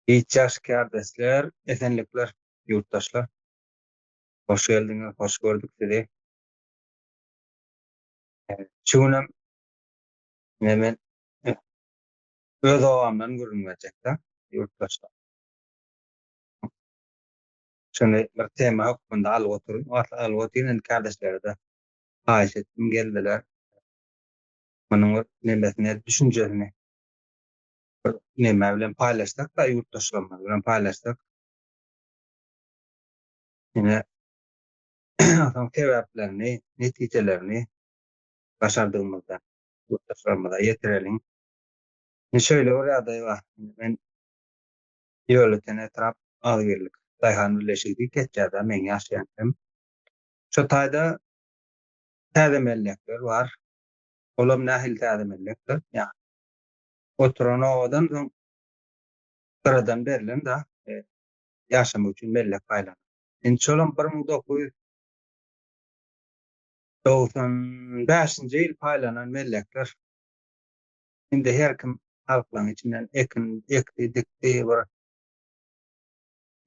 Hiç ýagşy kärdeşler, esenlikler, ýurtdaşlar. Hoş geldiňiz, hoş gördük sizi. Şu günem ine men öz obamdan gürrüň berjek-de, ýurtdaşlar. Şuny bir tema hökmünde alyp oturyn, alyp otyryn, indi kärdeşlere-de haýyş etdim, geldiler. Munuň bir nemesini, düşünjesini bir neme bilen paýlaşsak-da, ýurtdaşlarymyz bilen paýlaşsak. Ine, soň sebäplerini, netijelerini başardygymyzda ýurtdaşlarymyza ýetireliň. Indi şeýle bir ýagdaý bar. Indi men Ýolöten etrap Agzybirlik daýhan birleşigi diýip geçýär-de meň ýaşaýan ýerim. Şo taýda täze mellekler bar. Olam nähili täze mellekler? Ýa oturan obadan soň gyradan berlen da ýaşamak üçin mellek paýlanan. Indi şolam 1995-nji ýyl paýlanan mellekler. Indi her kim halklaryň içinden ekin ekdi, dikdi bir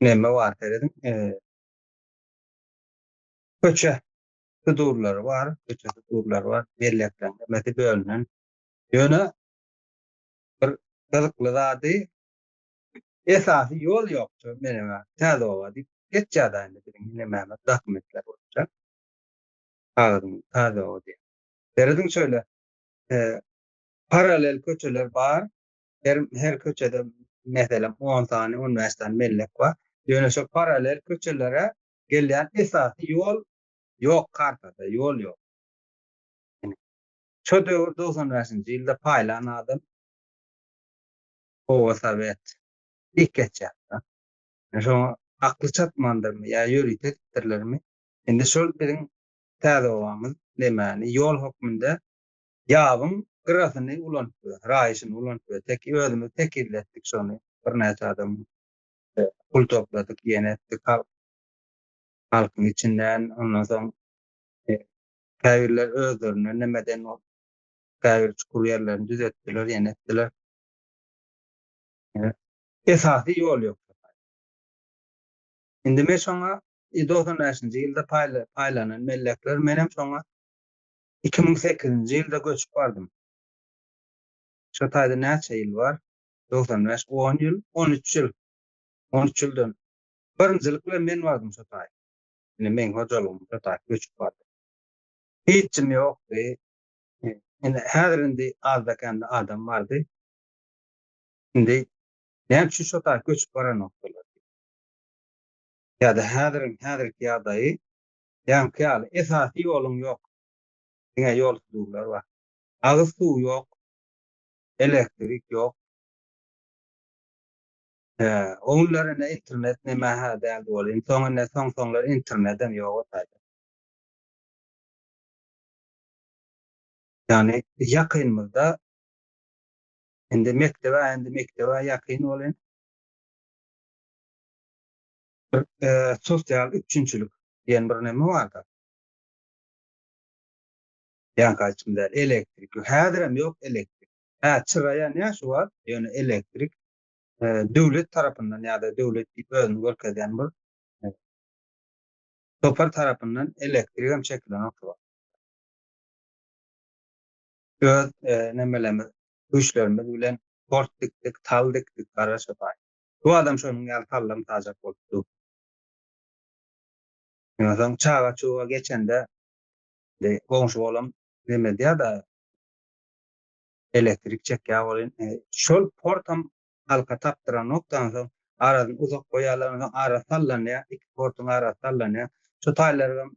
neme bar serediň. Köçe sudurlary bar, köçe sudurlary bar, mellekleriň hemmesi bölünen. Ýöne bir gyzykly zady esasy ýol ýokdy menem täze oba diýip geçýär-de indi biziň nemämiz dokumentler boýunça. Kagyzyň täze oba diýip. Serediň şöyle paralel köçeler bar. Her her köçede meselem 10 sany, 15 sany mellek bar. Ýöne şo paralel köçelere gelýän esasy ýol ýok kartada, ýol ýok. Şo döwür 95-nji ýylda paýlan adam oba sowet diýip geçýär. Şoňa akly çatmandyrmy ýa ýörite edipdirlermi? Indi şol biziň täze obamyz nemäni ýol hökmünde ýabyň gyrasyny ulanyp ýör, raýyşyny ulanyp ýör. Tek özümiz tekizletdik şony. Birnäçe adam pul topladyk, ýene etdik halk halkyň içinden. Ondan soň käbirler özlerinden nemeden bolup käbir çukur ýerlerini düzetdiler, ýene etdiler. Esasy ýol ýok. Indi men şoňa 95-nji ýylda paýlanan mellekler, menem şoňa 2008-nji ýylda göçüp bardym. Şo taýda näçe ýyl bar? 95, 10 ýyl, 13 ýyl. 13 ýyldan. Birinjilik bilen men bardym şo taýa. Indi meň hojalygym şo taýa göçüp bardy. Hiç kim ýokdy. Indi häzir indi azda-kände adam bardy. Indi näme üçin şo taýa göçüp baranokdylar? Ýa-da häziriň häzirki ýagdaýy ýaňky ýaly esasy ýoluň ýok. Diňe ýol sudurlar bar. Agyz suwy ýok. Elektrik ýok. Hä, o günler ine internet neme-hä däldi welin, soň ine soň-soňlar internetem ýok o taýda. Ýagny ýakynymyzda indi mekdebe indi mekdebe ýakyn welin bir sosial üpjünçilik diýen bir neme bardy. Ýaňky aýtşym däl, elektrik ýok. Häzirem ýok elektrik. Hä, çyra ýanýar şu wagt, ýöne elektrik döwlet tarapyndan ýa-da döwlet diýip özüni görkezýän bir topar tarapyndan elektrigem çekilenok şu wagt. Öz nemelerimiz, güýçlerimiz bilen port dikdik, tal dikdik, garaşyp aý. Bu adam şonuň ýaly tallam tajak bolup dur. Ondan soň çaga-çuga geçende goňşy bolam neme diýýär-de, elektrik çekýär welin, şol portam halka tapdyranok da onsoň arasyny uzak goýýarlar, onsoň ara sallanýar, iki portuň arasy sallanýar. Şo taýlarygam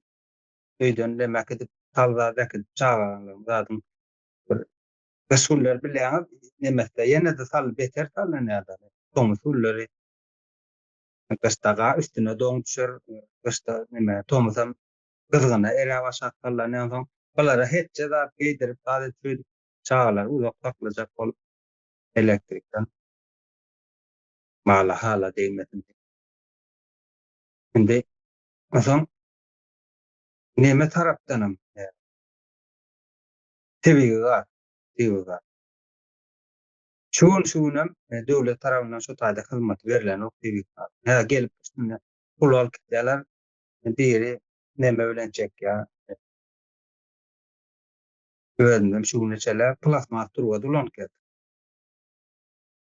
öýden lem äkidip, tal zat äkidip çagalaryň zadyň bir gyş günleri bilýäňiz nemesde ýene-de sal beter sallanýar-da. Tomus günleri gyşda gar üstüne doň düşer, gyşda neme tomusam gyzgyna eräp aşak sallanýar. Onsoň bulara hetje zat geýdirip zat edip şeýdip çagalary uzak saklajak bolup elektrikden mala hala degmesin diýip. Indi onsoň neme tarapdanam tebigy gaz, tebigy gaz. Şu gün şu günem döwlet tarapyndan şu taýda hyzmaty berlenok tebigy gaz. Hä gelip üstünde pul alyp gitýärler. Biri neme bilen çekýär. Özümem şu güne çenli plastmas turbada ulanyp geldim.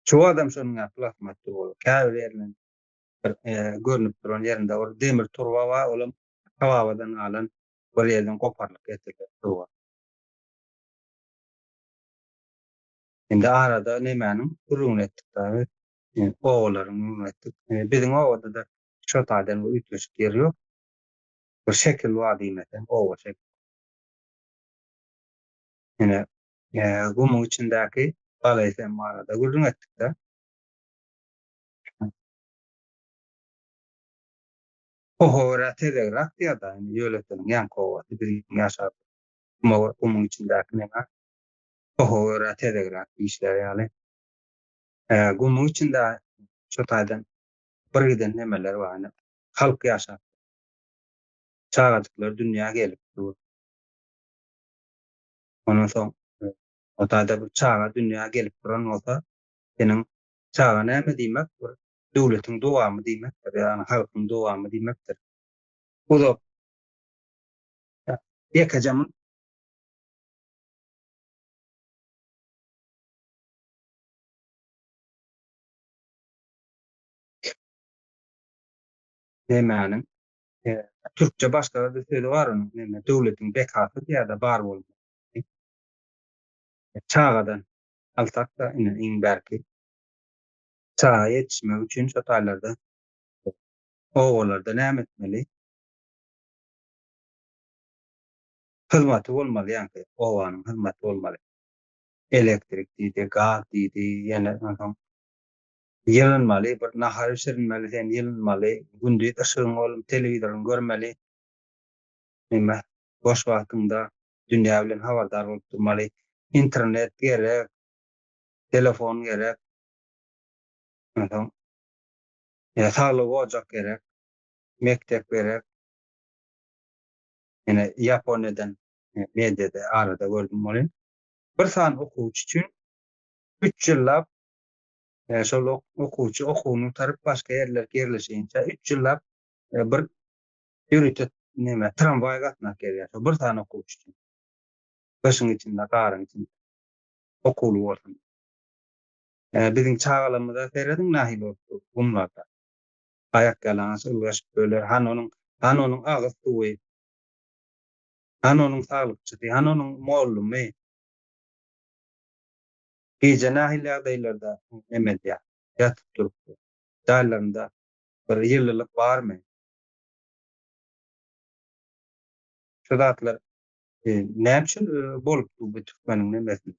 Şu adam şonuň ýaly plastmas turba. Käbir ýerinden bir görnüp duran ýerinde bir demir turba bar, olam ata-babadan galan bir ýerden goparylyp getirilen turba. Indi arada nemäniň gürrüňini etdik dagy, obalaryň gürrüňini etdik. Biziň obada-da şo taýdan bir üýtgeşik ýer ýok. Bir şekil bar diýmeseň, oba şekili. Ine, gumuň içindäki Galaýsem barada gürrüň etdik-de. Oho görä tezegräk diýýär-dä, indi Ýölöteniň ýaňky obasy biziň ýaşap gumuň içindäki neme. Oho görä tezegräk diýişleri ýaly. Gumuň içinde şo taýdan bir giden nemeler bar, ine, halk ýaşap. Çagajyklar dünýä gelip dur. Ondan soň o taýda bir çaga dünýä gelip duran bolsa, seniň çaga näme diýmek? Bir döwletiň dowamy diýmekdir, ýagny halkyň dowamy diýmekdir. Uzak ýekeje Nemäniň türkçe başga bir sözi bar onuň neme döwletiň bekasy diýýär-de bar bolmagy. Çagadan alsak-da ine iň bärki çaga ýetişmek üçin şo taýlarda obalarda näme etmeli? Hyzmaty bolmaly ýaňky obanyň hyzmaty bolmaly. Elektrik diýdi, gaz diýdi, ýene onsoň ýylynmaly, bir nahar bişirilmeli, sen ýylynmaly, gündiz yşygyň bolup telewizoryňy görmeli. Neme, boş wagtyňda dünýä bilen habardar bolup durmaly. Internet gerek, telefon gerek. Onsoň saglyk ojak gerek, mekdep gerek. Ýene Ýaponiýadan mediada arada gördüm ony. Bir sany okuwçy üçin üç ýyllap şol okuwçy okuwyny gutaryp başga ýerlere ýerleşýänçä üç ýyllap bir ýörite neme tramwaý gatnap gelýär şol bir sany okuwçy üçin. Gyşyň içinde, garyň içinde okuwly bolsun. Biziň çagalarymyza serediň nähili bolup dur gumlarda. Aýak ýalaňaç ylgaşyp böler. Hany onuň, hany onuň agyz suwy. Hany onuň saglykçysy, hany onuň mollumy. Gije nähili ýagdaýlarda neme edýär, ýatyp durupdyr. Jaýlarynda bir ýylylyk barmy? Şu zatlar näme üçin bolup dur bu türkmeniň nemesinde?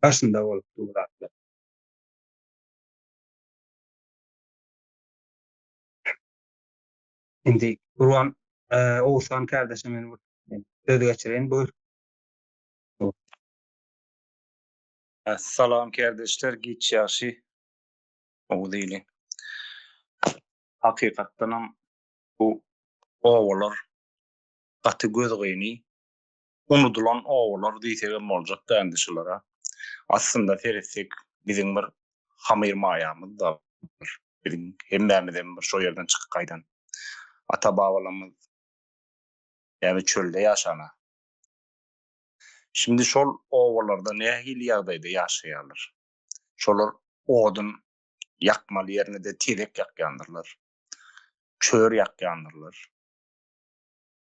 Başynda bolup dur bu zatlar. Indi Gurban Oguzhan kardeşe men bir söz geçireýin buyur. Salam kardeşler giç ýagşy Oguz ili. Hakykatdanam bu obalar gaty gözgyny unudylan obalar diýsegem boljak da indi şulara. Aslynda seretsek biziň bir hamyr maýamyz da bar. Biziň hemmämizem bir şo ýerden çykyp gaýdan. Ata-babalarymyz ýa-da çölde ýaşana. Şindi şol obalarda nähili ýagdaýda ýaşaýarlar? Şolar odun ýakmaly ýerine-de tezek ýakýandyrlar. Çör ýakýandyrlar.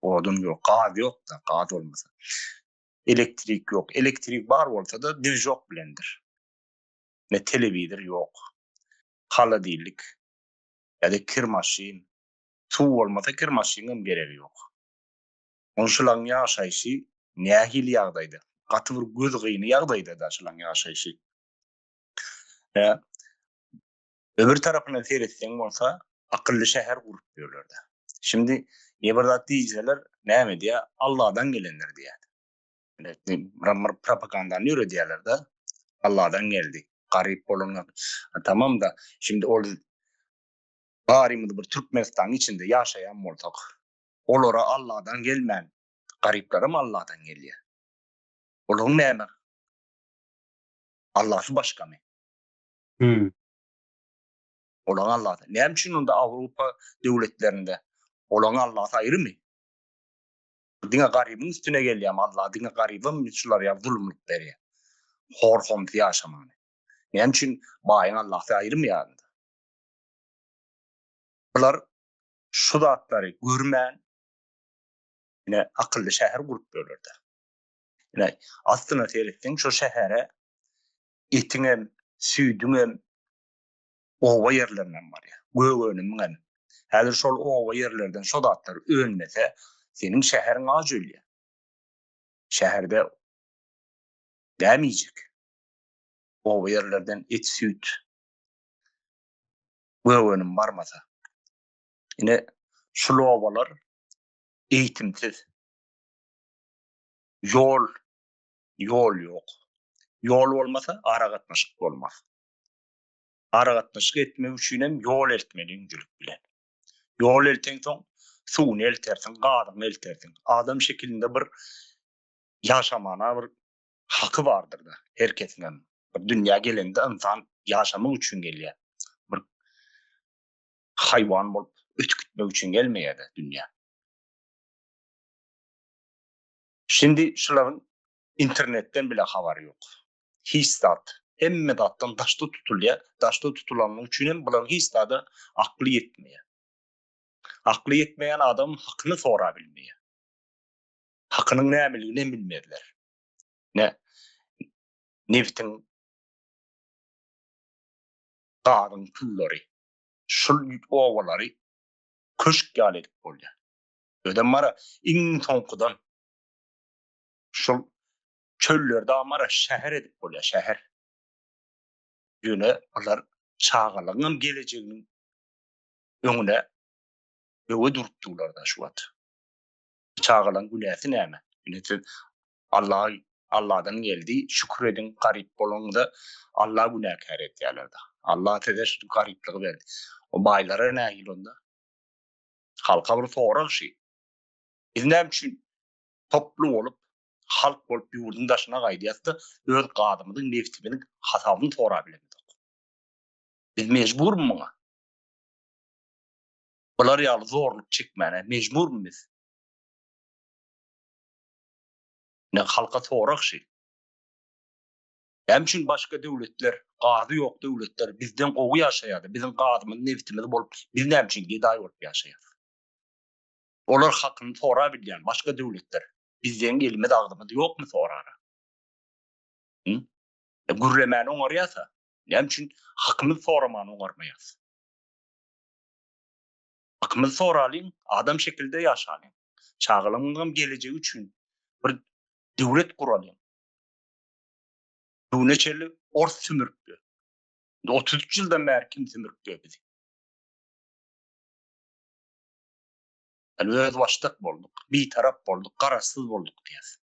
Odun ýok, gaz ýok-da, gaz bolmasa. Elektrik ýok. Elektrik bar bolsa-da dwijok bilendir. Ne telewizor ýok. Holodilnik ýa-da kir maşyn. Suw bolmasa kir maşynyňam geregi ýok. Onşulaň ýaşaýşy nähili ýagdaýda? Gaty bir gözgyny ýagdaýda-da şulaň ýaşaýşy. Ýa öbür tarapyndan seretseň bolsa akylly şäher gurup ýörler-de. Şimdi ýe bir zat diýseler näme diýýär? Alladan gelendir diýýär. Bir propagandany ýöredýärler-de. Alladan geldi. Garyp bolanlar. Tamam-da, şimdi ol barymyz bir Türkmenistanyň içinde ýaşaýan bolsak, olara Alladan gelmän, garyplaram Alladan gelýär. Olaryň näme? Allasy başgamy? Hmm. Olaň Allasy. Näme üçin onda Awrupa döwletlerinde olaň Allasy aýrymy? Diňe garybyň üstüne gelýärmi Alla, diňe garybamy şular ýaly zulumlyk berýär? Hor-homsy ýaşamany. Näme üçin baýyň Allasy aýrymy ýa-da? Bular şu zatlary görmän ine akylly şäher gurup ýörler-de. Ine aslyna seretseň şu şähere etiňem, süýdüňem oba ýerlerinden barýar. Gök önümiňem. Häzir şol oba ýerlerden şo zatlar önmese, seniň şäheriň aç ölýär. Şäherde näme iýjek? Oba ýerlerden et, süýt, gök önüm barmasa. Ine şul obalar eýitimsiz. Ýol, ýol ýok. Ýol bolmasa aragatnaşyk bolmaz. Aragatnaşyk etmek üçin hem ýol eltmeli öňcelik bilen. Ýol elteňsoň suwuny eltersiň, gazyňy eltersiň. Adam şekilinde bir ýaşamana bir haky bardyr-da her kesiň hem. Bir dünýä gelende ynsan ýaşamak üçin gelýär. Bir haýwan bolup ötüp gitmek üçin gelmeýär-de dünýä. Şindi şularyň internetden bile habary ýok. Hiç zat. Hemme zatdan daşda tutulýar. Daşda tutulany üçin hem bularyň hiç zada akly ýetmeýär. Akly ýetmeýän adam hakyny sorabilmeýär. Hakynyň nämeligini hem bilmezler. Ne nebitiň gazyň pullary şul obalary köşk ýaly edip bolýar. Özem bara iň soňkudan şol çöllerde amara şäher edip bolýar, şäher. Ýöne bular çagalaryňam gelejeginiň öňüne böwe durup durlar-da şu wagt. Çagalaryň günäsi näme? Ine siz Allah Allahdan geldi, şükür ediň garyp bolanyňyza Allah günäkär edýärler-de. Allah size şu garyplygy berdi. O baýlara nähili onda? Halka bir sorag şi. Biz näme üçin toply bolup, halk bolup ýurduň daşyna gaýdýas-da, öz gazymyzyň, nebtimiziň hasabyny sorabilemizok. Biz mejburmy muňa? Bular ýaly zorluk çekmäne mejburmy biz? Ine halka sorag şi. Näme üçin başga döwletler, gazy ýok döwletler bizden gowy ýaşaýardy, biziň gazymyz, nebtimiz bolup, biz näme üçin gedaý bolup ýaşaýarys? Olar hakyny sorabilýän başga döwletler, bizdeň elimiz agzymyz ýokmy sorara? Hı? E, gürlemäni oňarýasa, näme üçin hakymyzy soramany oňarmaýarys? Hakymyzy soralyň, adam şekilde ýaşalyň. Çagalarymyzyňam gelejegi üçin bir döwlet guralyň. Düne çenli ors sümüripdi. Indi 33 ýyldan bäri kim sümüripdi bizi? Yani özbaşdak bolduk, bitarap bolduk, garaşsyz bolduk diýýäs.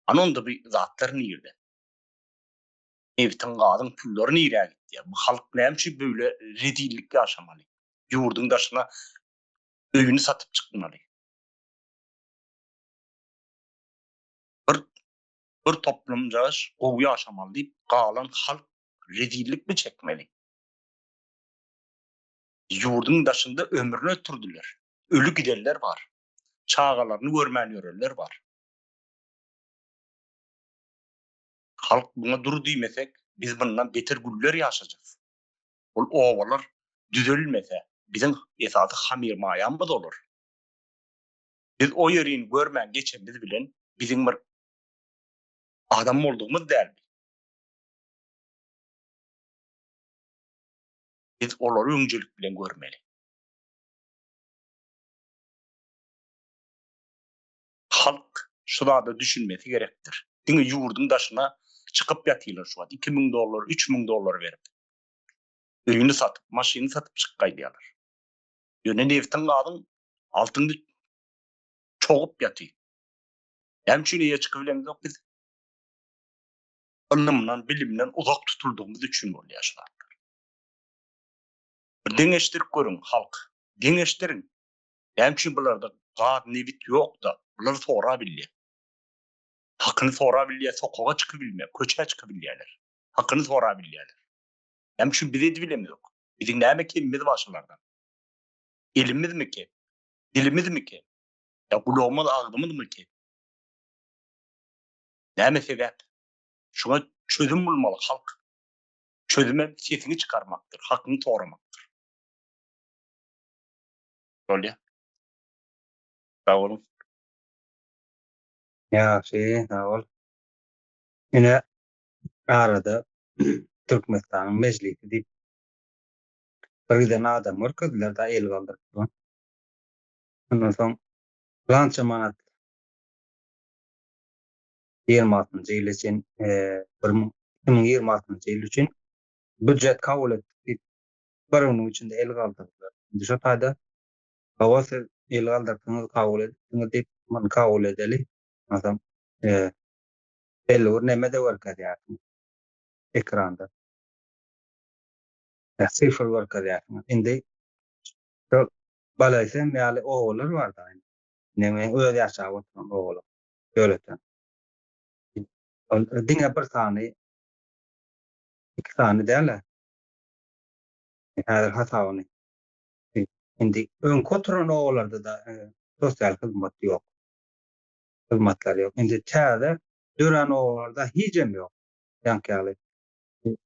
Ana onda bir zatlar nirde? Nebitiň, gazyň pullary nirä gitýär? Bu halk näme üçin böyle rezillik ýaşamaly? Ýurduň daşyna öýüni satyp çykmaly. Bir bir toplumjaş gowy ýaşamaly diýip galan halk rezillikmi çekmeli? Ýurduň daşynda ömrüni ötürdiler. Öli gidenler bar. Çagalaryny görmän ýörenler bar. Halk muňa dur diýmesek, biz bundan beter günler ýaşajas. Ol obalar düzelmese, biziň esasy hamyrmaýamyz olar. Biz o ýerini görmän geçenimiz bilen biziň bir adam boldugymyz dälmi? Biz olary öňcelik bilen görmeli. Halk şu zada düşünmesi gerekdir. Diňe ýurduň daşyna çykyp ýatyrlar şu wagt. 2000 dollar, 3000 dollar berip. Öýüni satyp, maşyny satyp çykyp gaýdýarlar. Ýöne nebtiň, gazyň altynda çogup ýatyr. Näme üçin eýe çykyp bilemizok biz? Ylymdan, bilimden uzak tutuldygymyz üçin bolýar şu zatlar. Bir deňeşdirip görüň halk. Deňeşdiriň. Näme üçin bularda gaz, nebit ýok-da, bular sorabilýär. Hakyny sorabilýär, sokaga çykybilmeýär, köçä çykybilýärler. Hakyny sorabilýärler. Näme üçin biz edibilemizok? Biziň näme kemimiz bar şulardan? Elimizmi kem? Dilimizmi kem? Ýa gulagymyz, agzymyzmy kem? Näme sebäp? Şuňa çözüm bulmaly halk. Çözümem sesiňi çykarmakdyr, hakyňy soramakdyr. Bolýa. Sag boluň. Ýagşy, sag bol. Ine, arada Türkmenistanyň mejlisi diýip bir giden adam görkezdiler da el galdyryp duran. Ondan soň pylança manat 26-njy ýyl üçin, 2026-njy ýyl üçin býujet kabul etdik diýip bir günüň içinde el galdyrdylar. Indi şo taýda hawa siz el galdyrdyňyz, kabul edipsiňiz diýip, muny kabul edeli. Onsoň belli bir neme-de görkezýärsiňiz ekranda. Sifr görkezýärsiňiz. Indi şol Balaýsem ýaly obalar bar-da. Indi men öz ýaşap oturan obalar. Döwletden. Ol diňe bir sany, iki sany däl-ä. Häzir hasabyny. Indi öňki oturan obalarda-da sosial hyzmat ýok. Hyzmatlar ýok. Indi täze dörän obalarda hijem ýok. Ýaňky ýaly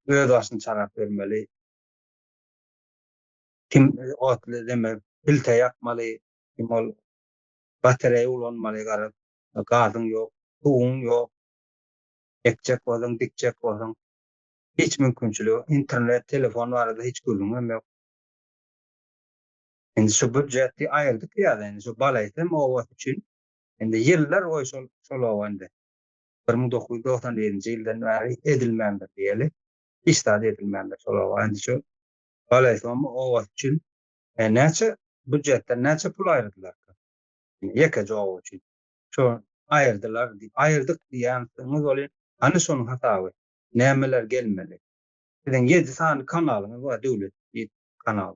öz başyny çarap ýörmeli. Kim otly neme pilte ýakmaly, kim ol batareýa ulanmaly garaz gazyň ýok, suwuň ýok. Ekjek bolsaň, dikjek bolsaň hiç mümkinçilik ýok. Internet, telefon barada hiç gürrüňem ýok. Indi şu býudjeti aýyrdyk diýýär indi şu Balaýsem obasy üçin. Indi ýyllar boýy şol şol oba indi 1991-nji ýyldan bäri edilmändir diýeli. Hiç zat edilmändir şol oba. Indi şu Balaýsem obasy üçin näçe býudjetden näçe pul aýyrdylar? Ýekeje oba üçin. Şo aýyrdylar diýip, aýyrdyk diýýänsiňiz welin, hany şonuň hasaby? Nämeler gelmeli? Siziň ýedi sany kanalyňyz bar, döwlet diýip kanal.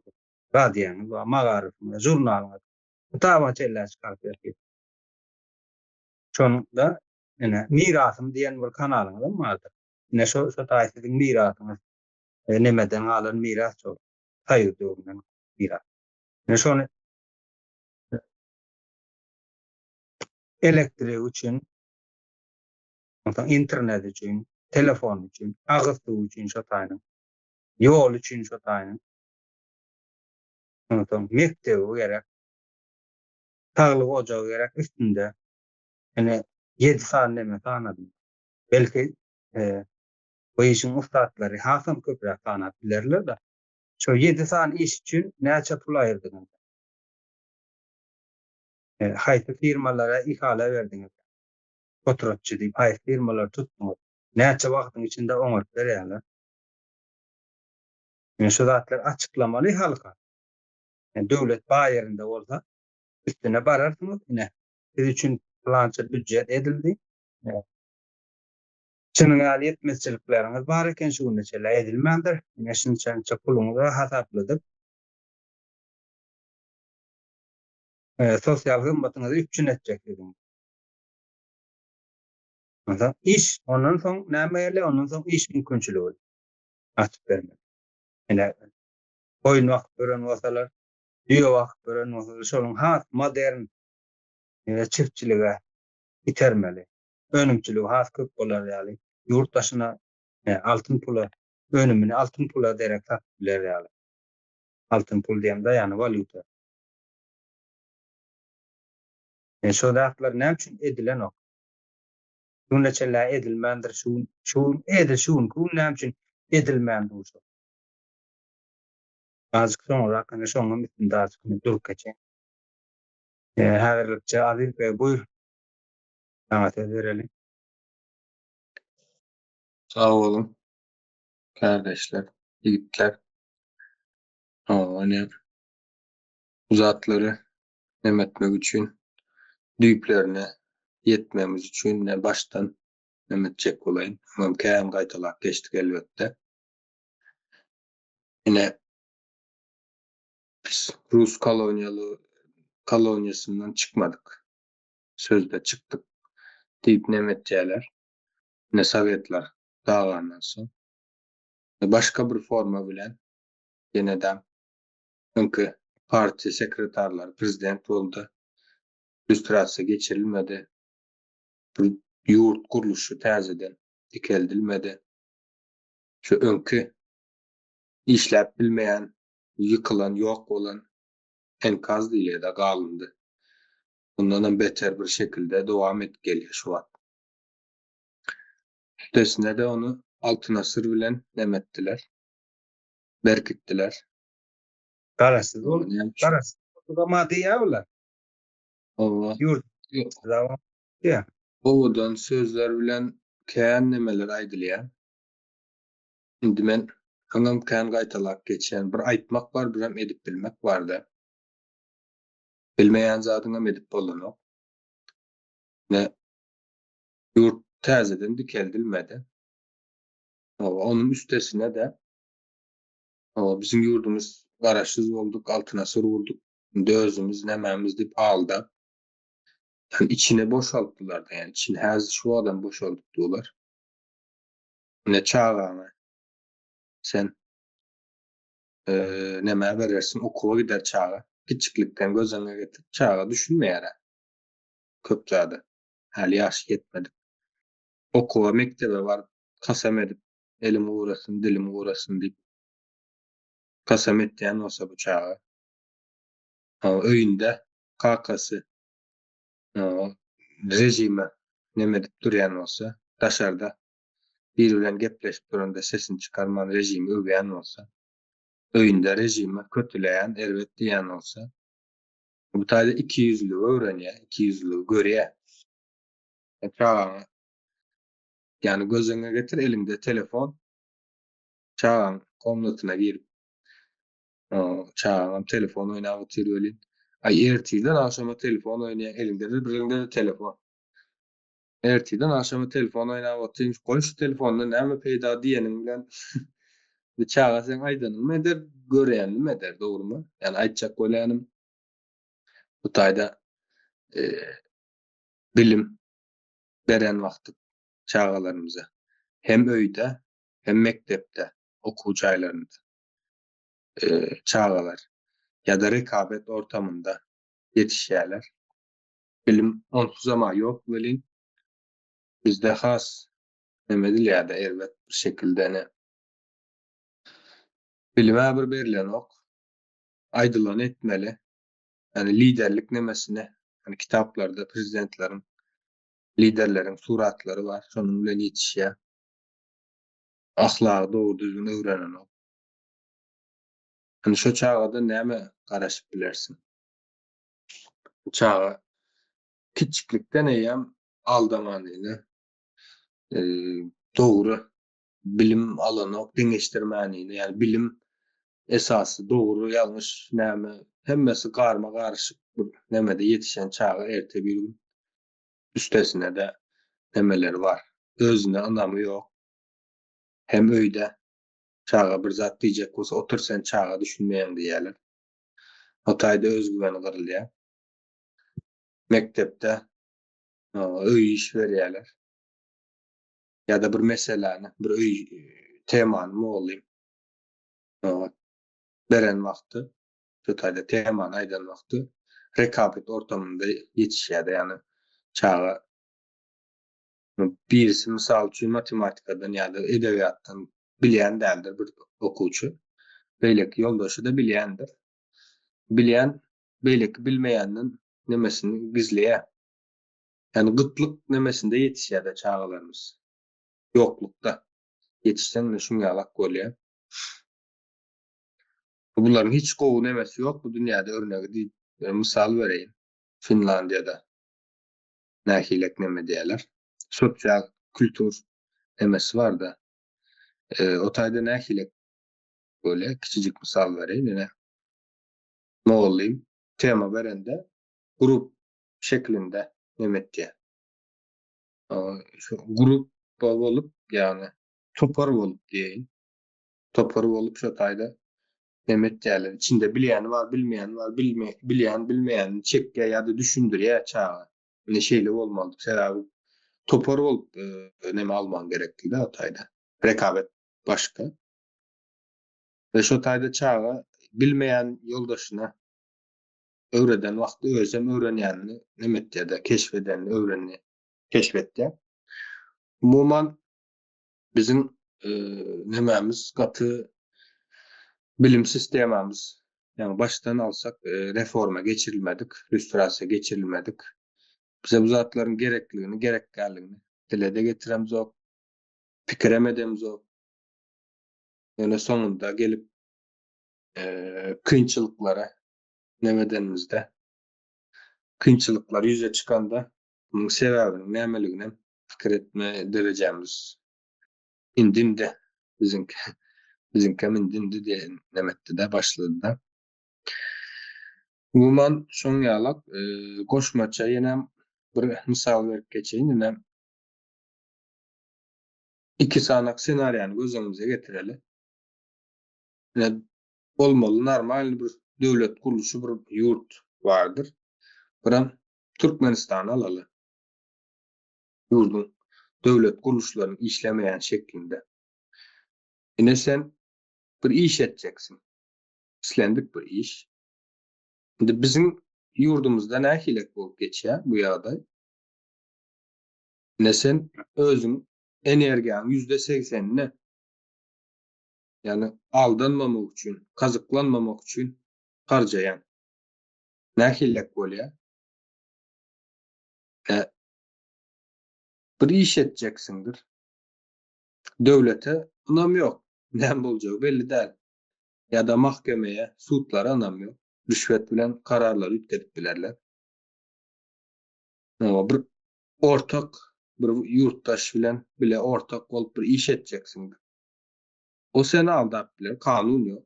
Radioňyz bar, magaryfyňyz, žurnalyňyz. Kitaba çenli çykaryp ýatyr. Şonda ine Mirasym diýen bir kanalyňyzam bardyr. Ine şo şo taý siziň mirasyňyz. E, nemeden galan miras şol. Soýuz döwründen miras. Ine şony elektrik üçin, onsoň internet üçin, telefon üçin, agyz suwy üçin şo taýynyň, ýol üçin şo taýynyň, onsoň mekdebi gerek, saglyk ojagy gerek üstünde. Ine, ýedi sany neme sanadym. Belki, e, bu işiň ussatlary hasam köpräk sanap bilerler-de. Şo ýedi sany iş üçin näçe pul aýyrdyňyz? Haýsy firmalara ihala berdiňiz? Potratçy diýip haýsy firmalary tutduňyz? Näçe wagtyň içinde oňaryp berýärler? Ine şu zatlary açyklamaly halka. Yani döwlet bar ýerinde bolsa üstüne bararsyňyz ine siz üçin pylança býudjet edildi. Şunuň ýaly ýetmezçilikleriňiz bar eken şu güne çenli edilmändir. Ine şunça puluňyzy hasapladyk. Sosial hyzmatyňyzy üpjün etjek siziň. Onsoň iş, ondan soň näme gelýär? Ondan soň iş mümkinçiligi açyp bermek. Ine, goýun bakyp ýören bolsalar, düýe bakyp ýören bolsalar, şonuň has modern çiftçilige itermeli. Önümçiligi has köp bolar ýaly, ýurt daşyna altyn pula, önümini altyn pula derek satyp biler ýaly. Altyn pul diýemde, ýagny walýuta. Yani şo zatlar näme üçin edilenok? Şu güne çenli edilmändir, şu gün, şu gün edil şu günki gün näme üçin edilmän dur şo? Azajyk soňrak ine şonuň üstünde azajyk ine durup geçeýin. E, häzirlikçe Aziz beg buýur. Saňa söz bereli. Sag boluň, kärdeşler, ýigitler. Hawa, ine, bu zatlary neme etmek üçin, düýplerine ýetmegimiz üçin ine başdan neme etjek bolaýyn. Muňam kän gaýtalap geçdik elbetde. Ine, biz rus koloniýaly koloniýasyndan çykmadyk. Sözde çykdyk diýip neme etýärler. Ine sowetler dagandan soň. Başga bir forma bilen ýene-de öňki partiýa sekretarlary prezident boldy. Lýustrasiýa geçirilmedi. Bir ýurt gurluşy täzeden dikeldilmedi. Şu öňki işläp bilmeýän, ýykylan, ýok bolan enkaz diýilýär-de galyndy. Mundanam beter bir şekilde dowam edip gelýär şu wagt. Üstesine-de ony Altyn asyr bilen neme etdiler? Berkitdiler. Garaşsyz bolup, garaşsyz boldugam-a diýýär bular. Hawa. Ýurt diýýär. Owadan sözler bilen kän nemeler aýdylýar. Indi men öňem kän gaýtalap geçýän, bir aýtmak bar, birem edip bilmek bar-da. Bilmeýän zadyňam edip bolanok. Ine, ýurt täzeden dikeldilmedi. Hawa, onuň üstesine-de, hawa, biziň ýurdumyz garaşsyz bolduk, Altyn asyr gurduk, indi özümiz nämämiz diýip aldap, ýagny içini boşaltdylar-da, ýagny içini häzir şu wagtam boşaldyp durlar. Ine çagaňy sen nämä berersiň, okuwa gider çaga. Kiçjiklikden göz öňüne getir, çaga düşünmeýär-ä köp zada. Häli ýaşy ýetmedik. Okuwa, mekdebe baryp, kasam edip, elim gurasyn, dilim gurasyn diýip, kasam etýän bolsa bu çaga, öýünde kakasy režime neme edip durýan bolsa, daşarda biri bilen gepleşip duranda sesini çykarman režimi öwýän bolsa, öýünde režime kötüleýän, erbet diýýän bolsa, bu taýda ikiýüzlüligi öwrenýär, ikiýüzlüligi görýär. Çagaňa ýagny göz öňüňe getir, eliňde telefon, çagaň komnatyna girip, çagaňam telefon oýnap otyr welin, aý ertirden agşama telefon oýnaýaň, eliňde-de biriňde-de telefon. Ertirden agşama telefon oýnap otyryn, goý şu telefondan näme peýda diýeniň bilen bu çaga seň aýdanyňmy eder, görýänimi eder, dogrymy? Ýagny aýtjak bolýanym bu taýda bilim beren wagty çagalarymyza hem öýde, hem mekdepde, okuw jaýlarynda çagalar ýa-da rekabet ortamynda ýetişýärler. Bilim onsuzam-a ýok welin, bizde has neme edilýär-de erbet bir şekilde ine. Bilim-ä bir berilenok. Aýdylany etmeli. Ýagny liderlik nemesine, ýagny kitaplarda prezidentleriň, liderleriň suratlary bar, şonuň bilen ýetişýär. Ahlagy dogry-düzgün öwrenenok. Indi şo çagadan näme garaşyp bilersiň? Çaga kiçjiklikden eýýäm aldamanyny, dogry bilim alanok, deňeşdirmänini, ýagny bilim esasy dogry, ýalňyş näme, hemmesi garma-garyşyk bir nemede ýetişen çaga erte bir gün üstesine-de nemeleri bar, özüne ynamy ýok. Hem öýde çaga bir zat diýjek bolsa, otur sen çaga düşünmeýäň diýýärler. O taýda özgüweni gyrylýar. Mekdepde öý iş berýärler. Ýa-da bir meseläni, bir öý temany mugallym beren wagty, şu taýda temany aýdan wagty rekabet ortamynda ýetişýär-de, ýagny çaga birisi mysal üçin matematikadan ýa-da edebiýatdan bilýän däldir bir okuwçy. Beýleki ýoldaşy-da bilýändir. Bilýän beýleki bilmeýänden nemesini gizleýär. Ýagny gytlyk nemesinde ýetişýär-de çagalarymyz. Ýoklukda ýetişseň ine şuň ýalak bolýar. Bularyň hiç gowy nemesi ýok bu dünýäde örnegi diýip mysal bereýin. Finlandiýada nähilek neme diýýärler. Sosial kultur nemesi bar-da. O taýda nähilek bolýar? Kiçijik mysal bereýin ine. Mugallym tema berende grup şeklinde neme etýär. Şu gruppa bolup, ýagny topar bolup diýeýin. Topar bolup şo taýda neme etýärler. Içinde bilýäni bar, bilmeýäni bar, bilme, bilýän bilmeýänini çekýär ýa-da düşündirýär çaga. Ine şeýle bolmaly. Sebäbi topar bolup neme almaň gerekli-de o taýda. Rekabet başga. We şo taýda çaga bilmeýän ýoldaşyna öwreden wagty özem öwrenýänini neme etýär-de, keşp edenini öwrenýär, keşp etýär. Umuman biziň nemämiz gaty bilim sistemamyz ýagny başdan alsak reforma geçirilmedik, lýustrasiýa geçirilmedik. Bize bu zatlaryň gerekligini, gerek däldigini dile-de getiremzok, pikirem edemzok. Ýöne soňunda gelip kynçylyklara neme edenimizde, kynçylyklar ýüze çykanda munuň sebäbiniň nämeliginem pikir etme derejämiz indi-indi biziňki biziňkem indi-indi diýen neme etdi-de, başlady-da. Umuman şoň ýalak goşmaça ýenem bir mysal berip geçeýin ine. Iki sanak ssenariýany göz öňümize getireli. Ine bolmaly normalny bir döwlet gurluşy bir ýurt bardyr. Biram Türkmenistany alaly. Ýurduň döwlet gurluşlarynyň işlemeýän şeklinde. Ine sen bir iş etjeksiň. Islendik bir iş. Indi biziň ýurdumyzda nähilek bolup geçýär bu ýagdaý? Ine sen özüň energiýaň %80-ini ýagny aldanmamak üçin, kazyklanmamak üçin harjaýaň. Nähilek bolýar? Ine bir iş etjeksiňdir. Döwlete ynam ýok. Näme boljagy belli däl. Ýa-da mahkemeye, sudlara ynam ýok. Rüşwet bilen kararlary üýtgedip bilerler. Oňa bir ortak bir ýurtdaş bilen bile ortak bolup bir iş etjeksiňdir. O seni aldap biler, kanun ýok.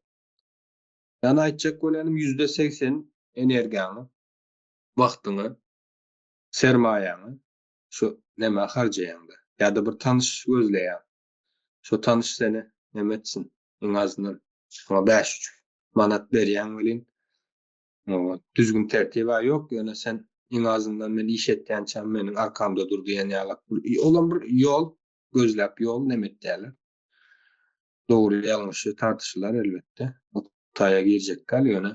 Ýagny aýtjak bolýanym %80 energiýaňy, wagtyňy, sermaýaňy şu nämä harjaýaňda. Ýa-da bir tanyş gözleýäň. Şo tanyş seni neme etsin, iň azyndan şoňa 5-3 manat berýäň welin, düzgün tertib-ä ýok, ýöne sen iň azyndan men iş etýänçäm meniň arkamda dur diýen ýalak bir olam bir ýol gözläp ýol neme etýärler. Dogry ýalňyşy tartyşylar elbetde. O taýa girjek däl ýöne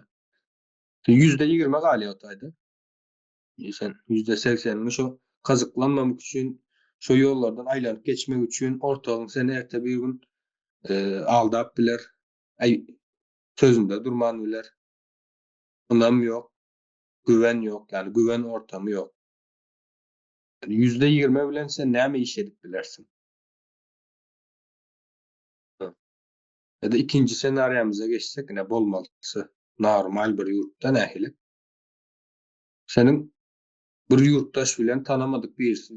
%20 galýar o taýda. Sen %80-ini şo kazyklanmamak üçin şo ýollardan aýlanyp geçmek üçin ortagyň seni erte bir gün aldap biler. Aý sözünde durman biler. Ynam ýok, güwen ýok, ýagny güwen ortamy ýok. %20 bilen sen näme iş edip bilersiň? Ýa-da ikinji ssenariýamyza geçsek, ine bolmalysy normal bir ýurtda nähili? Seniň bir ýurtdaş bilen tanamadyk birisi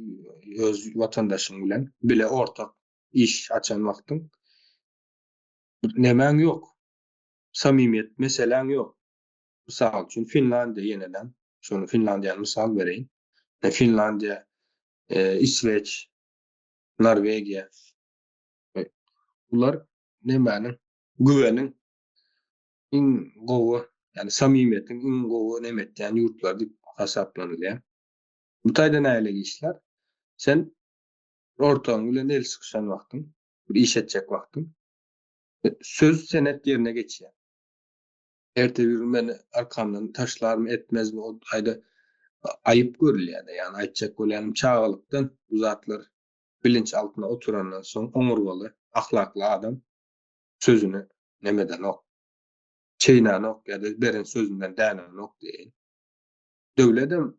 öz watandaşyň bilen bile ortak iş açan wagtyň nemäň ýok. Samimiýet meseläň ýok. Mysal üçin Finlandiýa ýeneden şony Finlandiýany mysal bereýin. Finlandiýa, Isweç, Norwegiýa bular nemäniň güweniň iň gowy, ýagny samimiýetiň iň gowy neme etýän ýurtlary diýip hasaplanylýar. Bu taýda nähili işler? Sen ortagyň bilen el sykyşan wagtyň, bir iş etjek wagtyň söz senet ýerine geçýär. Erte bir gün meni arkamdan taşlarmy etmezmi o taýda aýyp görülýär-de. Ýagny aýtjak bolýanym çagalykdan bu zatlar bilinç altyna oturandan soň oňurgaly, ahlakly adam sözüni nemedenok, çeýnänok ýa-da beren sözünden dänenok diýeýin. Döwledem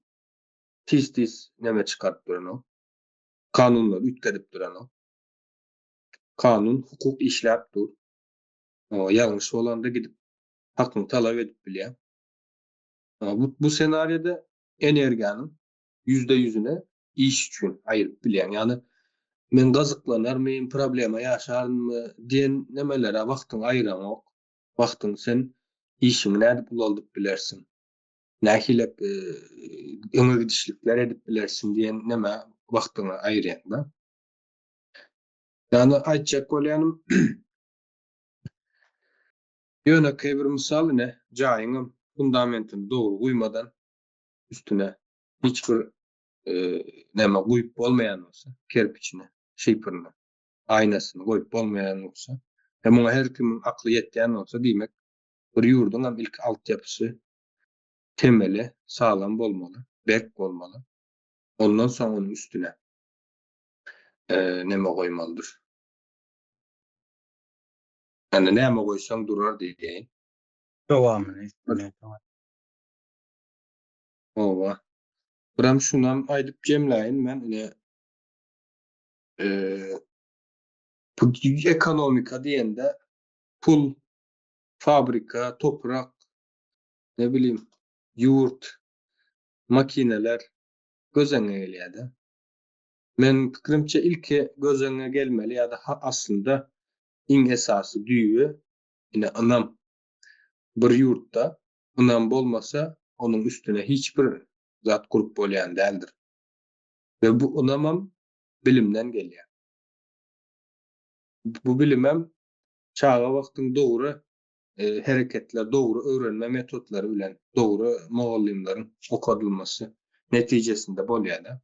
tiz-tiz neme çykaryp duranok, kanunlary üýtgedip duranok. Kanun, hukuk işläp dur. Ýalňyş bolanda gidip hakyňy talap edip bilýäň. Bu, bu ssenariýada energiýanyň %100-üne iş üçin aýyryp bilýäň. Ýagny men gazyk-lanarmyn, problema ýaşarynmy diýen nemelere wagtyňy aýyraňok. Wagtyňy sen işiňi nädip ulaldyp bilersiň? Nähili öňe gidişlikler edip bilersiň diýen nämä wagtyňy aýyrýaň-da. Ýagny aýtjak bolýanym ýönekeý bir mysal ine jaýyňam fundamentini dogry guýmadan üstüne hiç bir näme guýup bolmaýan bolsa kerpiçini, şipirini, aýnasyny goýup bolmaýan bolsa. E muňa her kimiň akly ýetýän bolsa, diýmek, bir ýurduňam ilki altyapysy, temeli saglam bolmaly, berk bolmaly. Ondan soň onuň üstüne neme goýmalydyr. Ýani näme goýsaň durar diýeýin. Dowamyny. Hawa. Biram şunam aýdyp jemläýin men ine bu ekonomika diýende pul, fabrika, toprak, ne bilim, ýurt, makineler göz öňüne gelýär-de. Meniň pikirimçe ilki göz öňüne gelmeli ýa-da aslynda iň esasy düýbi ine ynam. Bir ýurtda ynam bolmasa onuň üstüne hiç bir zat gurup bolýan däldir. We bu ynamam bilimden gelýär. Bu bilimem çaga wagtyň dogry hereketler, dogry öwrenme metodlary bilen, dogry mugallymlaryň okadylmasy netijesinde bolýar-da.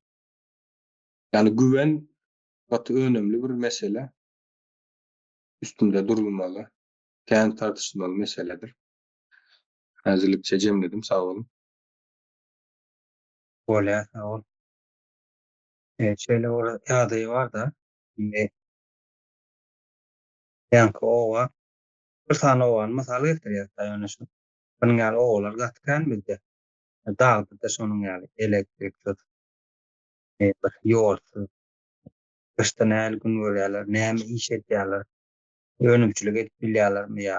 Ýagny güwen gaty önemli bir mesele. Üstünde durulmaly, kän tartyşylmaly meseledir. Häzirlikçe jemledim, sag boluň. Bolýar, sag bol. Şeýle bir ýagdaý bar-da, indi ýaňky oba, bir sany obany mysal getirýäs-de, ýöne şu bunuň ýaly obalar gaty kän bizde. Dagda-da şonuň ýaly elektriksiz, bir ýolsuz, gyşda nähili gün görýärler, näme iş edýärler, önümçilik edip bilýärlermi ýa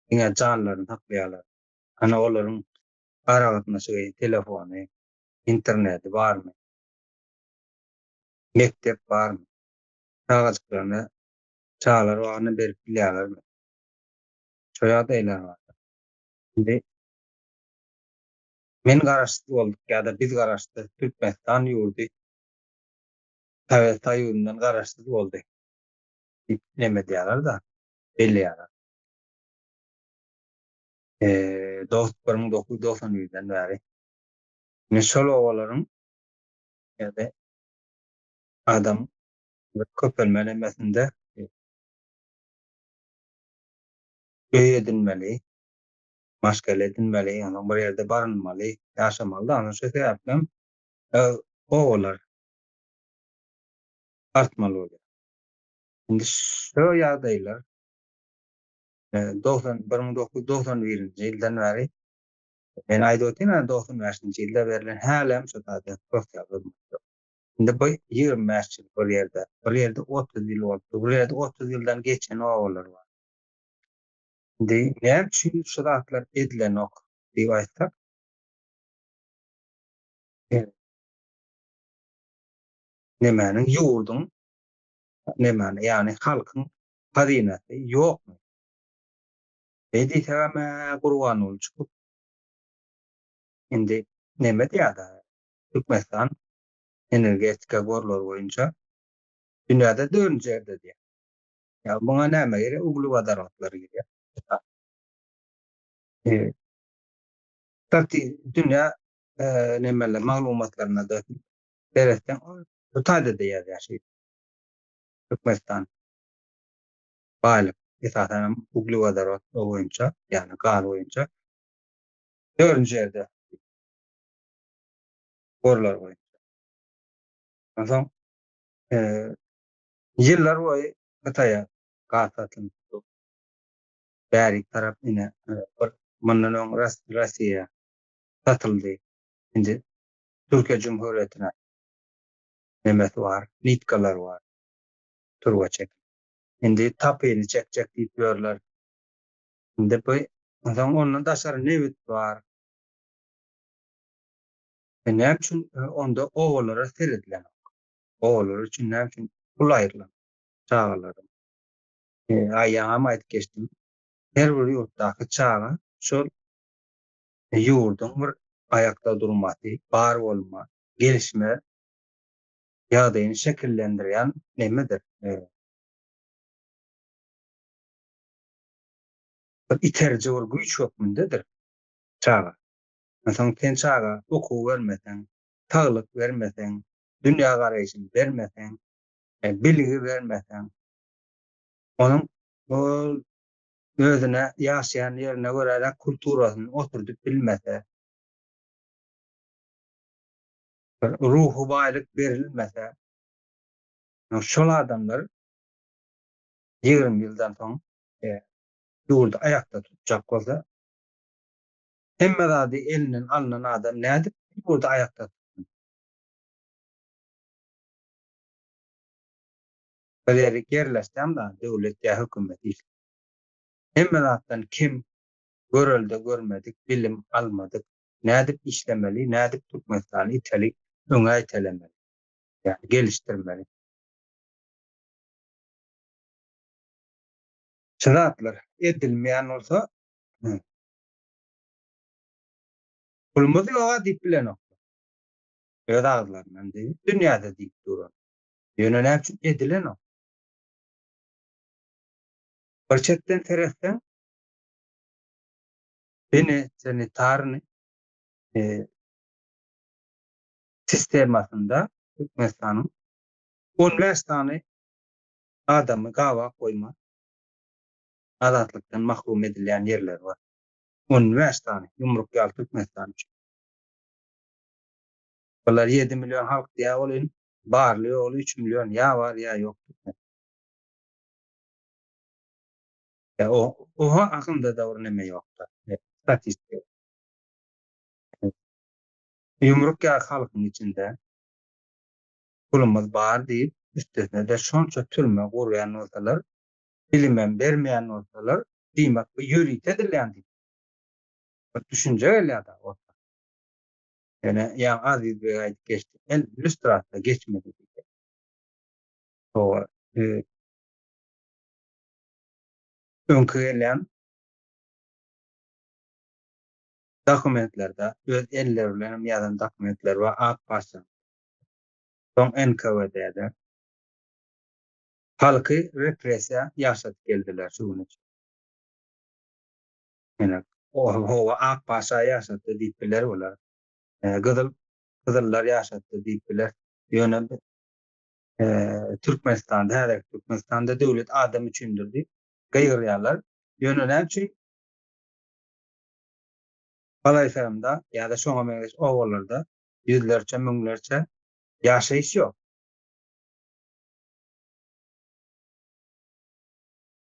diňe janlaryny saklaýarlar. Ana olaryň aragatnaşygy, telefony, interneti barmy? Mekdep barmy? Çagajyklaryna çagalar bagyna berip bilýärlermi? Şo ýagdaýlar bar. Indi men garaşsyz bolduk ýa-da biz garaşsyz Türkmenistan ýurdy Sowet Soýuzyndan garaşsyz boldy diýip neme edýärler-de, belleýärler. 1991-den bäri. Ine şol obalaryň ýa-da adam bir köpelme nemesinde öý edinmeli, maşgala edinmeli, onsoň bir ýerde barynmaly, ýaşamaly-da, onsoň şu sebäpli hem obalar artmaly bolýar. Indi şu ýagdaýlar 1991-nji ýyldan bäri men aýdyp otyryn, 95-nji ýylda berlen hälem şu taýda sosial hyzmat ýok. Indi bu 25 ýyl bir ýerde, bir ýerde 30 ýyl bolupdyr, bir ýerde 30 ýyldan geçen obalar bar. Indi näme üçin şu zatlar edilenok diýip aýtsak, nemäniň ýurduň nemäni, ýagny halkyň hazynasy ýokmy? Beý diýsegem-ä Gurbanguly çykyp indi neme diýýär-dä, Türkmenistan energetika gorlary boýunça dünýäde dördünji ýerde diýýär. Ýa muňa näme gerek? Uglewodorodlar girýär. Stati dünýä nemeler maglumatlaryna-da seretseň, bu taýda-da ýazýar şeýdip. Türkmenistan baýlyk, esasan hem uglewodorod boýunça, ýagny gaz boýunça dördünji ýerde gorlar boýunça. Onsoň ýyllar boýy Hytaýa gaz satylyp bärik tarap ine bir mundan öň Russiýa satyldy. Indi Türkiýe Cumhuriyetine nemesi bar, nitkalary bar. Turba çekip. Indi tapyny çekjek diýip ýörler. Indi bu onsoň ondan daşary nebit bar. E näme üçin e, onda obalara seredilenok? Obalar üçin näme üçin pul aýrylan çagalaryň? E, aý ýaňam aýdyp geçdim. Her bir ýurtdaky çaga şol ýurduň bir aýakda durmasy, bar bolma, gelişme ýagdaýyny şekillendirýän nemedir? Bir iteriji bir güýç hökmündedir çaga. Onsoň sen çaga okuw bermeseň, saglyk bermeseň, dünýägaraýşyny bermeseň, bilgi bermeseň, onuň. Ol özüne ýaşaýan ýerine göräräk kulturasyny oturdyp bilmese, bir ruhy baýlyk berilmese, şol adamlar 20 ýyldan soň ýurdy aýakda tutjak bolsa, hemme zady elinden alnan adam nädip ýurdy aýakda tutsun? Bir ýerik ýerleşsem da döwlet ýa hökümet iş. Hemme zatdan kem görelde görmedik, bilim almadyk. Nädip işlemeli, nädip Türkmenistany iteli, öňe itelemeli. Ýa gelişdirmeli. Şu zatlar edilmeýän bolsa, pulumyz ýoga diýip bilenoklar. Öz agyzlaryndan diýip, dünýäde diýip duran. Ýöne näme üçin edilenok? Bir çetden seretseň, bene sanitarny e, sistemasynda Türkmenistanyň 15 sany adamy gabak goýman azatlykdan mahrum edilýän ýerleri bar. 15 sany ýumruk ýaly Türkmenistan üçin. Bular 7 million halk diýýär welin, barly-ýogly 3 million ýa bar ýa ýok türkmen. Ýa o oha hakynda-da bir neme ýok-da, statistika. Ýumruk ýaly halkyň içinde pulumyz bar diýip, üstesine-de şonça türme gurýan bolsalar, bilimem bermeýän bolsalar, diýmek bu ýörite edilýän diýip bir düşünje gelýär-de orta. Ýöne ýaňy Aziz beg aýdyp geçdi, men lýustrasiýa geçmedi diýdi. Hawa, öňki gelýän dokumentlerde öz elleri bilen hem ýazan dokumentleri bar, ak paşa. Soň NKWD-de halky repressiýa ýaşadyp geldiler şu güne çenli. Ýöne hawa ak paşa ýaşatdy diýip biler bular. Gyzyl gyzyllar ýaşatdy diýip biler. Ýöne Türkmenistanda häzirki Türkmenistanda döwlet adam üçindir diýip gygyrýarlar. Ýöne näme üçin Balaýsarymda ýa-da şoňa meňzeş obalarda ýüzlerçe, müňlerçe ýaşaýyş ýok.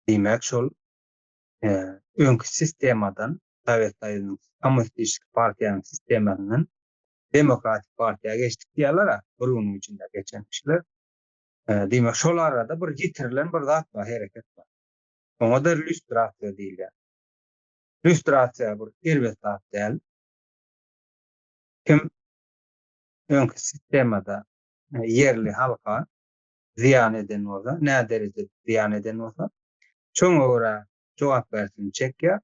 Diýmek, şol öňki sistemadan, Sowet Soýuzynyň kommunistik partiýanyň sistemasyndan demokratik partiýa geçdik diýýärler-ä, bir günüň içinde geçen kişiler. Diýmek, şol arada bir ýitirilen bir zat bar, hereket bar. Oňa-da lýustrasiýa diýilýär. Lýustrasiýa bir erbet zat däl. Kim öňki sistemada ýerli halka zyýan eden bolsa, nä derejede zyýan eden bolsa, şoňa görä jogapkärçiligini çekýär.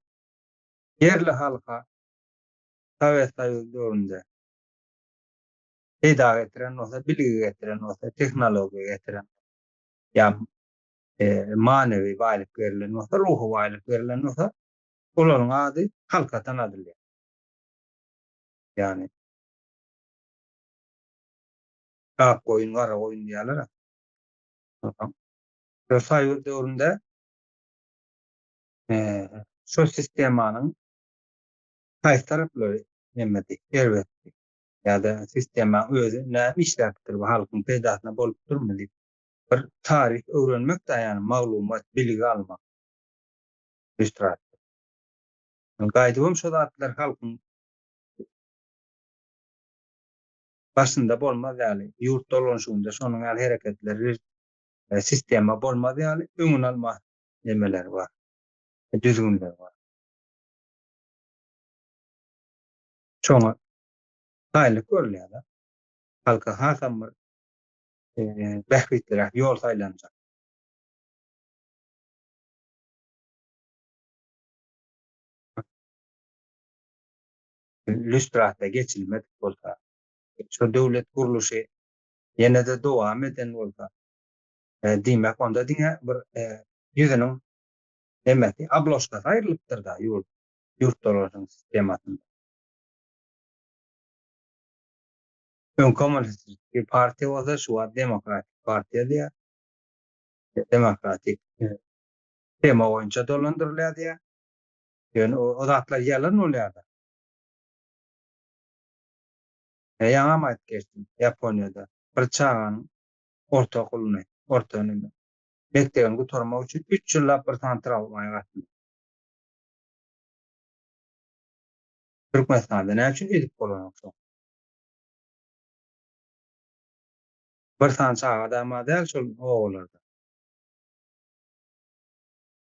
Ýerli halka Sowet Soýuzy döwründe peýda getiren bolsa, bilgi getiren bolsa, tehnologiýa getiren ýa manewi baýlyk berlen bolsa, ruhy baýlyk berlen bolsa, olaryň ady halka tanadylýar. Ýagny ak goýun, gara goýun diýýärler. Şo soýuz döwründe şo sistemanyň haýsy taraplary nemedi, erbetdi ýa-da sistemaň özi näme işläpdir, bu halkyň peýdasyna bolupdyrmy diýip bir taryh öwrenmek-dä, ýagny maglumat, bilgi almak. Lýustrasiýa. Gaýdybam şo zatlar halkyň başynda bolmaz ýaly, ýurt dolanyşygynda şonuň ýaly hereketler, sistema bolmaz ýaly öňüni alma nemeleri bar, düzgünleri bar. Şoňa taýynlyk görülýär-de. Halka hasam bir bähbitliräk ýol saýlanjak. Lýustrasiýa geçilmedik bolsa, şo döwlet gurluşy ýene-de dowam eden bolsa, diýmek, onda diňe bir ýüzüniň nemesi, obložkasy aýrylypdyr-da ýurt, ýurt dolanyşygyň sistemasynda. Öň kommunistik partiýa bolsa, şu wagt demokratik partiýa diýýär. Demokratik. Tema boýunça dolandyrylýar diýýär. Ýöne o zatlar ýalan bolýar-da. Ýaňam aýdyp geçdim, Ýaponiýada bir çaganyň orta okulyny, orta neme, mekdebini gutarmak üçin üç ýyllap bir sany tramwaýa gatnady. Türkmenistanda näme üçin edip bolanok şo? Bir sany çaga dama däl şol obalarda.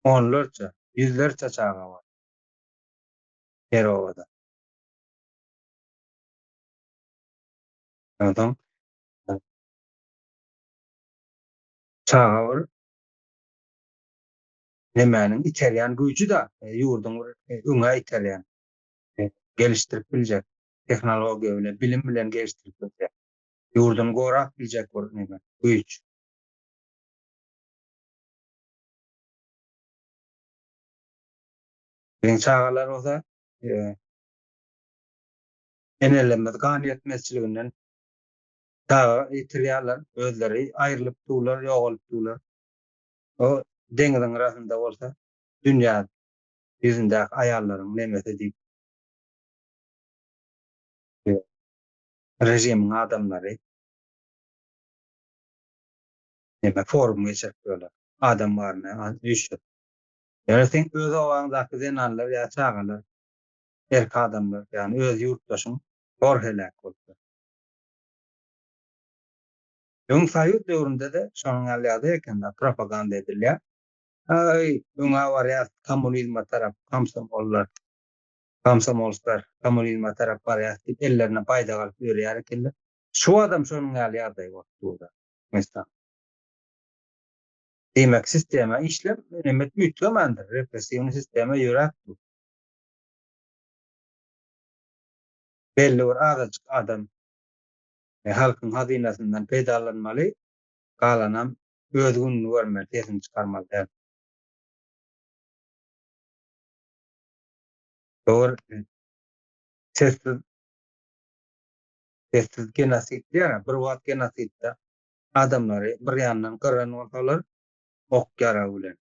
Onlarça, ýüzlerçe çaga bar. Her obada. Onsoň çaga bir nemäniň iterýän güýji-de, ýurduň bir öňe iterýän, gelişdirip biljek, tehnologiýa bilen, bilim bilen gelişdirip biljek, ýurduny gorap biljek bir neme, güýç. Biziň çagalar bolsa enelerimiz gan ýetmezçiliginden çaga ýitirýärler, özleri aýrylyp durlar, ýogalyp durlar. O deňiziň gyrasynda bolsa dünýä ýüzündäki aýallaryň nemesi diýip režimiň adamlary neme forum geçirip durlar. Adam baryny üýşürip. Ýöne seň öz obaňdaky zenanlar ýa çagalar, erkek adamlar, ýagny öz ýurtdaşyň zor heläk bolupdyr. Öň soýuz döwründe-de şonuň ýaly ýagdaý eken-de, propaganda edilýär. Aý, öňe barýas kommunizme tarap, komsomollar, komsomolslar kommunizme tarap barýas diýip ellerine baýdak alyp ýörýär ekenler. Şu wagtam şonuň ýaly ýagdaý bolup dur-da Türkmenistanda. Diýmek, sistema işlep, enemet üýtgemändir, repressiwnyý sistema ýöräp dur. Belli bir azajyk adam halkyň hazynasyndan peýdalanmaly, galanam öz gününi görmeli, sesini çykarmaly däl. Dogry, sessiz sessiz genosid diýýär, bir wagt genosidde adamlary bir ýandan gyran bolsalar, ok-ýarag bilen.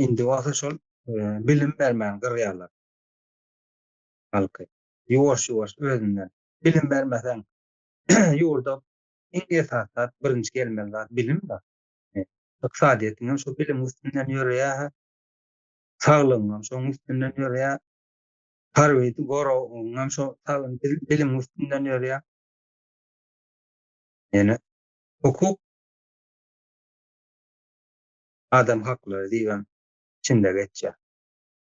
Indi bolsa şol bilim bermän gyrýarlar halky. Ýuwaş-ýuwaş özünden. Bilim bermeseň, ýurda iň esasy zat, birinji gelmeli zat bilim-de. Ykdysadyýetiň hem şo bilimiň üstünden ýöreýär, saglygyň hem şonuň üstünden ýöreýär, harby goragyň hem şo bilimiň üstünden ýöreýär. Ýöne hukuk adam haklary diýibem içinde geçýär.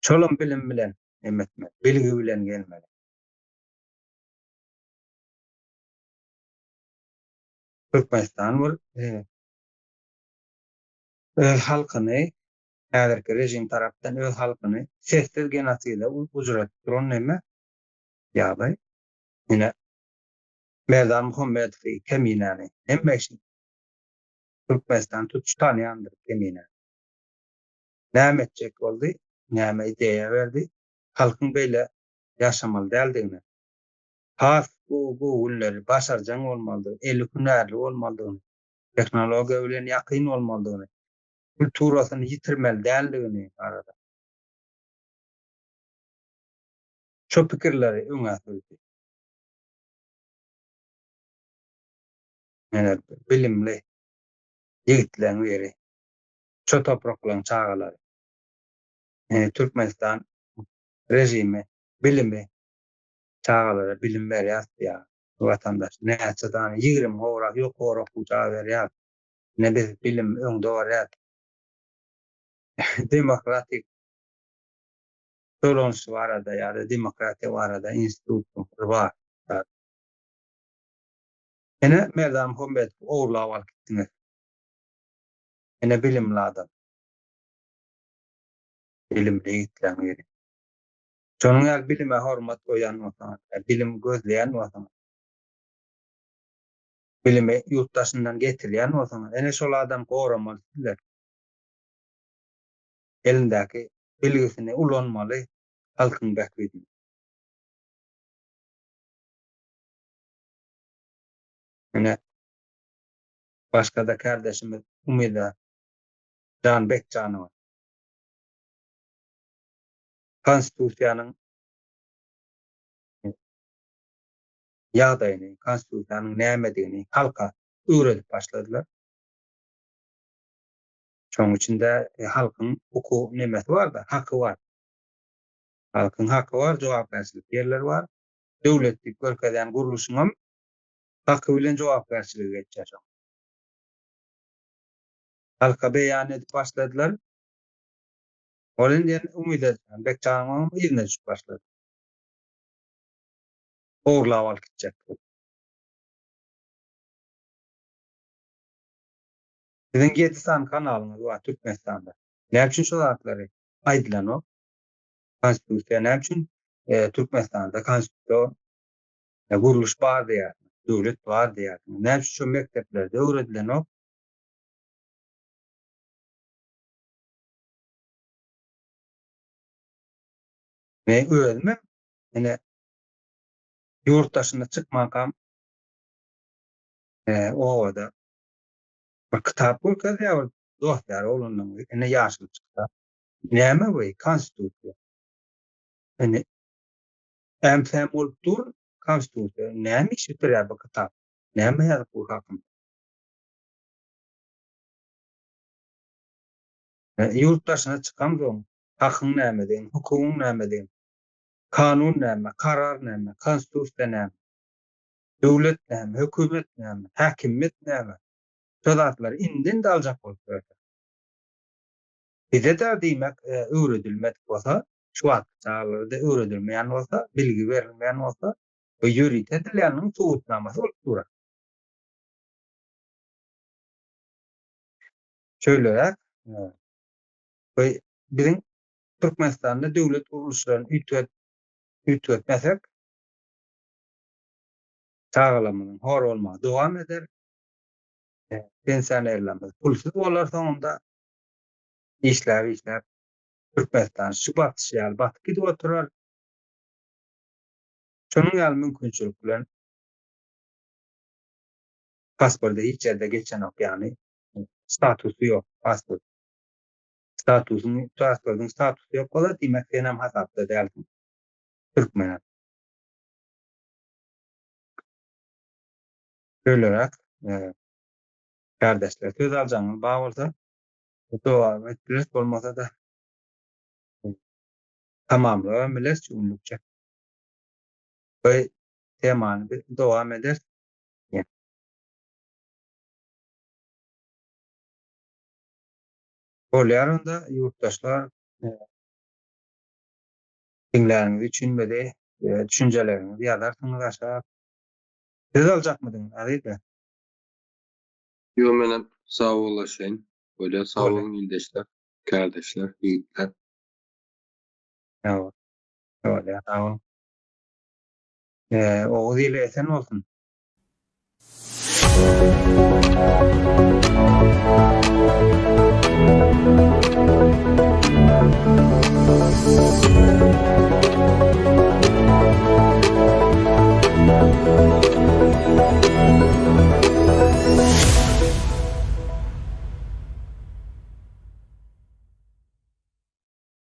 Şolam bilim bilen neme etmeli, bilgi bilen gelmeli. Türkmenistan bir öz halkyny häzirki režim tarapdan öz halkyny sessiz genoside ucradyp duran neme ýagdaý. Ine Merdan Muhammedowy, Keminäni hemme kişi Türkmenistan tutuş tanýandyr Keminäni. Näme etjek boldy, näme ideýa berdi, halkyň beýle ýaşamaly däldigini, has gowy günleri başarjaň bolmalydygyny, eli hünärli bolmalydygyny, tehnologiýa bilen ýakyn bolmalydygyny, kulturasyny ýitirmeli däldigini barada. Şo pikirleri öňe sürdi. Ýene bilimli ýigitleň biri. Şo topraklaň çagalary. Türkmenistan režimi bilimi çagalara bilim berýär diýýär watandaş. Näçe sany 20 gowrak ýokary okuw çaga berýär. Ine biz bilim öňde barýar. Demokratik dolanyş barada ýa-da demokratiýa barada institutymyz bar. Ine Merdan Muhammedowy ogurlap alyp gitdiňiz. Ine bilimli adam. Bilimli ýigitleň biri. Şonuň ýaly bilime hormat goýýan bolsaňyz, bilim gözleýän bolsaňyz, bilimi ýurt daşyndan getirýän bolsaňyz, ine şol adamy goramaly sizler. Elindäki bilgisini ulanmaly halkyň bähbidine. Ine, başga-da kärdeşimiz Umyda. Jan Bekjanowa. Konstitusiýanyň ýagdaýyny, konstitusiýanyň nämedigini halka öwredip başladylar. Şonuň üçin-de halkyň hukuk nemesi bar-da, haky bar. Halkyň haky bar, jogapkärçilik ýerleri bar. Döwlet diýip görkezýän gurluşyňam haky bilen jogapkärçiligi geçýär şoň. Halka beýan edip başladylar. Ol indi umyt edýän Bekjanyň yzyna düşüp başlady. Ogurlap alyp gitjek bolup. Siziň ýedi sany kanalyňyz bar Türkmenistanda. Näme üçin şu zatlary aýdylanok? Konstitusiýa näme üçin Türkmenistanda konstitusiýa gurluş bar diýýärsiňiz, döwlet bar diýýärsiňiz. Näme üçin şu mekdeplerde öwredilenok? Men özümem ine ýurt daşyna çykmankam obada bir kitap görkezýär bir dost ýar oglanlaň ine ýaşyl kitap. Näme bu konstitusiýa? Ine äm-säm bolup dur konstitusiýa. Näme iş bitirýär bu kitap? Näme ýazyp bu hakynda? Ýurt daşyna çykamsoň hakyň nämedigini, hukugyň nämedigini, kanun näme, karar näme, konstitusiýa näme, döwlet näme, hökümet näme, häkimiýet näme, şo zatlary indi-indi aljak bolup ýörse. Bize-de diýmek öwredilmedik bolsa, şu wagtky çagalara-da öwredilmeýän bolsa, bilgi berilmeýän bolsa, bu ýörite edilýänligiň subutnamasy bolup durar. Şeýleräk, bu biziň Türkmenistanda döwlet gurluşlaryny üýtget üýtgetmesek, çagalarymyzyň hor bolmagy dowam eder. Pensionerlerimiz pulsuz bolar soňunda. Işläp işläp Türkmenistan şu batyş ýaly batyp gidip oturar. Şonuň ýaly mümkinçilik bilen pasporty hiç ýerde geçenok ýagny statusy ýok pasport. Statusyň pasportyň statusy ýok bolar diýmek senem hasapda dälsiň. Türkmenem. Şöýleräk kärdeşler söz aljagyňyz bar bolsa dowam edip bileris bolmasa-da tamamlabam bileris şu günlükçe. Bu temany biz dowam ederis. Bolýar onda ýurtdaşlar diňläniňiz üçin bizi düşünjeleriňizi ýazarsyňyz aşak. Söz aljakmydyň Aziz beg? Ýok menem sagbollaşaýyn. Bolýar sag boluň ildeşler, kärdeşler, ýigitler. Sag bol. Bolýar sag boluň. Oguz ili esen bolsun.